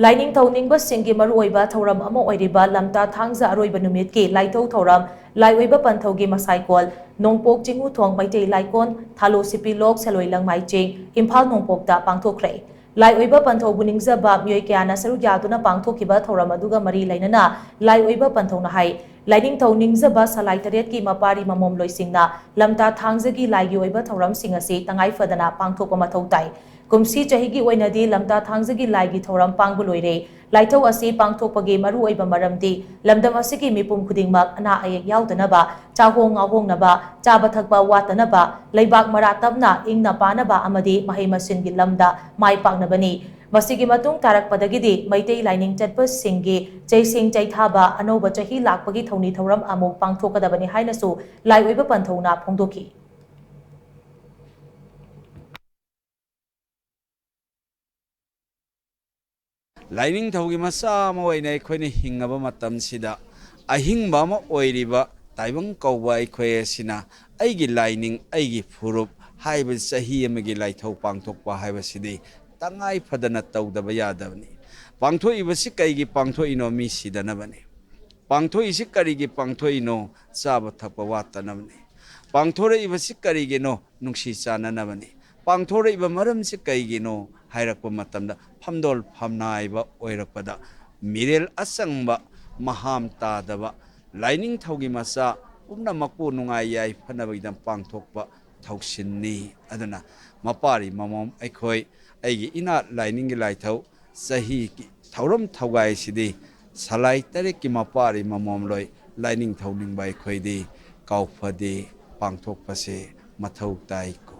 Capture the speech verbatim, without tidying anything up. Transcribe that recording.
ꯂꯥꯏꯅꯤꯡꯊꯧ ꯅꯤꯡꯕꯁꯤꯡꯒꯤ ꯃꯔꯨꯑꯣꯏꯕ ꯊꯧꯔꯝ ꯑꯃ ꯑꯣꯏꯔꯤꯕ ꯂꯝꯇꯥ ꯊꯥꯡꯖ ꯑꯔꯣꯏꯕ ꯅꯨꯃꯤꯠꯀꯤ ꯂꯥꯏꯊꯧ ꯊꯧꯔꯝ ꯂꯥꯏꯑꯣꯏꯕ ꯄꯟꯊꯧꯒꯤ ꯃꯁꯥꯏꯀꯣꯜ ꯅꯣꯡꯄꯣꯛ ꯆꯤꯡꯉꯨꯊꯣꯡ ꯃꯩꯇꯩ ꯂꯥꯏꯀꯣꯟ ꯊꯥꯂꯣ ꯁꯤꯄꯤ ꯂꯣꯛ ꯁꯦꯂꯣꯏ ꯂꯪꯃꯥꯏ ꯆꯤꯡ ꯏꯝꯐꯥꯜ ꯅꯣꯡꯄꯣꯛꯇ ꯄꯥꯡꯊꯣꯛꯈ꯭ꯔꯦ꯫ ꯂꯥꯏꯑꯣꯏꯕ ꯄꯟꯊꯧꯕꯨ ꯅꯤꯡꯖꯕ ꯃꯤꯑꯣꯏ ꯀꯌꯥꯅ ꯁꯔꯨꯛ ꯌꯥꯗꯨꯅ ꯄꯥꯡꯊꯣꯛꯈꯤꯕ ꯊꯧꯔꯝ ꯑꯗꯨꯒ ꯃꯔꯤ ꯂꯩꯅꯅ ꯂꯥꯏꯑꯣꯏꯕ ꯄꯟꯊꯧꯅ ꯍꯥꯏ, ꯂꯥꯏꯅꯤꯡꯊꯧ ꯅꯤꯡꯖꯕ ꯁꯂꯥꯏ ꯇꯔꯦꯠꯀꯤ ꯃꯄꯥꯔꯤ ꯃꯃꯣꯝꯂꯣꯏꯁꯤꯡꯅ ꯂꯝꯇꯥ ꯊꯥꯡꯖꯒꯤ ꯂꯥꯏꯒꯤ ꯑꯣꯏꯕ ꯊꯧꯔꯝꯁꯤꯡ ꯑꯁꯤ ꯇꯉꯥꯏ ꯐꯗꯅ ꯄꯥꯡꯊꯣꯛꯄ ꯃꯊꯧ ꯇꯥꯏ꯫ ꯀꯨꯝꯁꯤ ꯆꯍꯤꯒꯤ ꯑꯣꯏꯅꯗꯤ ꯂꯝꯇꯥ ꯊꯥꯡꯖꯒꯤ ꯂꯥꯏꯒꯤ ꯊꯧꯔꯝ ꯄꯥꯡꯕ ꯂꯣꯏꯔꯦ꯫ ꯂꯥꯏꯊꯧ ꯑꯁꯤ ꯄꯥꯡꯊꯣꯛꯄꯒꯤ ꯃꯔꯨꯑꯣꯏꯕ ꯃꯔꯝꯗꯤ ꯂꯝꯗꯝ ꯑꯁꯤꯒꯤ ꯃꯤꯄꯨꯝ ꯈꯨꯗꯤꯡꯃꯛ ꯑꯅꯥ ꯑꯌꯦꯛ ꯌꯥꯎꯗꯅꯕ, ꯆꯥꯍꯣꯡ ꯉꯥꯍꯣꯡꯅꯕ, ꯆꯥꯕ ꯊꯛꯄ ꯋꯥꯠꯇꯅꯕ, ꯂꯩꯕꯥꯛ ꯃꯔꯥ ꯇꯞꯅ ꯏꯪꯅ ꯄꯥꯅꯕ ꯑꯃꯗꯤ ꯃꯍꯩ ꯃꯁꯤꯡꯒꯤ ꯂꯝꯗ ꯃꯥꯏ ꯄꯥꯛꯅꯕꯅꯤ꯫ ꯃꯁꯤꯒꯤ ꯃꯇꯨꯡ ꯇꯥꯔꯛꯄꯗꯒꯤꯗꯤ ꯃꯩꯇꯩ ꯂꯥꯏꯅꯤꯡ ꯆꯠꯄꯁꯤꯡꯒꯤ ꯆꯩꯁꯤꯡ ꯆꯩꯊꯥꯕ, ꯑꯅꯧꯕ ꯆꯍꯤ ꯂꯥꯛꯄꯒꯤ ꯊꯧꯅꯤ ꯊꯧꯔꯝ ꯑꯃꯨꯛ ꯄꯥꯡꯊꯣꯛꯀꯗꯕꯅꯤ ꯍꯥꯏꯅꯁꯨ ꯂꯥꯏꯑꯣꯏꯕ ꯄꯟꯊꯧꯅ ꯐꯣꯡꯗꯣꯛꯈꯤ꯫ ꯂꯥꯏꯅꯤꯡꯊꯧꯒꯤ ꯃꯆꯥ ꯑꯃ ꯑꯣꯏꯅ ꯑꯩꯈꯣꯏꯅ ꯍꯤꯡꯉꯕ ꯃꯇꯝꯁꯤꯗ, ꯑꯍꯤꯡꯕ ꯑꯃ ꯑꯣꯏꯔꯤꯕ ꯇꯥꯏꯕꯪ ꯀꯧꯕ ꯑꯩꯈꯣꯏ ꯑꯁꯤꯅ ꯑꯩꯒꯤ ꯂꯥꯏꯅꯤꯡ, ꯑꯩꯒꯤ ꯐꯨꯔꯨꯞ ꯍꯥꯏꯕ ꯆꯍꯤ ꯑꯃꯒꯤ ꯂꯥꯏꯊꯧ ꯄꯥꯡꯊꯣꯛꯄ ꯍꯥꯏꯕꯁꯤꯗꯤ ꯇꯉꯥꯏ ꯐꯗꯅ ꯇꯧꯗꯕ ꯌꯥꯗꯕꯅꯤ꯫ ꯄꯥꯡꯊꯣꯛꯏꯕꯁꯤ ꯀꯩꯒꯤ ꯄꯥꯡꯊꯣꯛꯏꯅꯣ? ꯃꯤ ꯁꯤꯗꯅꯕꯅꯤ꯫ ꯄꯥꯡꯊꯣꯛꯏꯁꯤ ꯀꯔꯤꯒꯤ ꯄꯥꯡꯊꯣꯛꯏꯅꯣ? ꯆꯥꯕ ꯊꯛꯄ ꯋꯥꯠꯇꯅꯕꯅꯤ꯫ ꯄꯥꯡꯊꯣꯔꯛꯏꯕꯁꯤ ꯀꯔꯤꯒꯤꯅꯣ? ꯅꯨꯡꯁꯤ ꯆꯥꯟꯅꯅꯕꯅꯤ꯫ ꯄꯥꯡꯊꯣꯔꯛꯏꯕ ꯃꯔꯝꯁꯤ ꯀꯩꯒꯤꯅꯣ ꯍꯥꯏꯔꯛꯄ ꯃꯇꯝꯗ, ꯐꯝꯗꯣꯜ ꯐꯝꯅꯥꯏꯕ ꯑꯣꯏꯔꯛꯄꯗ, ꯃꯤꯔꯦꯜ ꯑꯆꯪꯕ, ꯃꯍꯥꯝ ꯇꯥꯗꯕ, ꯂꯥꯏꯅꯤꯡꯊꯧꯒꯤ ꯃꯆꯥ ꯄꯨꯝꯅꯃꯛꯄꯨ ꯅꯨꯡꯉꯥꯏ ꯌꯥꯏꯐꯅꯕꯒꯤꯗꯃꯛ ꯄꯥꯡꯊꯣꯛꯄ ꯊꯧꯁꯤꯟꯅꯤ꯫ ꯑꯗꯨꯅ ꯃꯄꯥꯔꯤ ꯃꯃꯣꯝ ꯑꯩꯈꯣꯏ, ꯑꯩꯒꯤ ꯏꯅꯥꯠ ꯂꯥꯏꯅꯤꯡꯒꯤ ꯂꯥꯏꯊꯧ ꯆꯍꯤꯒꯤ ꯊꯧꯔꯝ ꯊꯧꯒꯥꯏꯁꯤꯗꯤ ꯁꯂꯥꯏ ꯇꯔꯦꯠꯀꯤ ꯃꯄꯥꯔꯤ ꯃꯃꯣꯝꯂꯣꯏ ꯂꯥꯏꯅꯤꯡꯊꯧ ꯅꯤꯡꯕ ꯑꯩꯈꯣꯏꯗꯤ ꯀꯥꯎꯐꯗꯦ, ꯄꯥꯡꯊꯣꯛꯄꯁꯦ ꯃꯊꯧ ꯇꯥꯏꯀꯣ꯫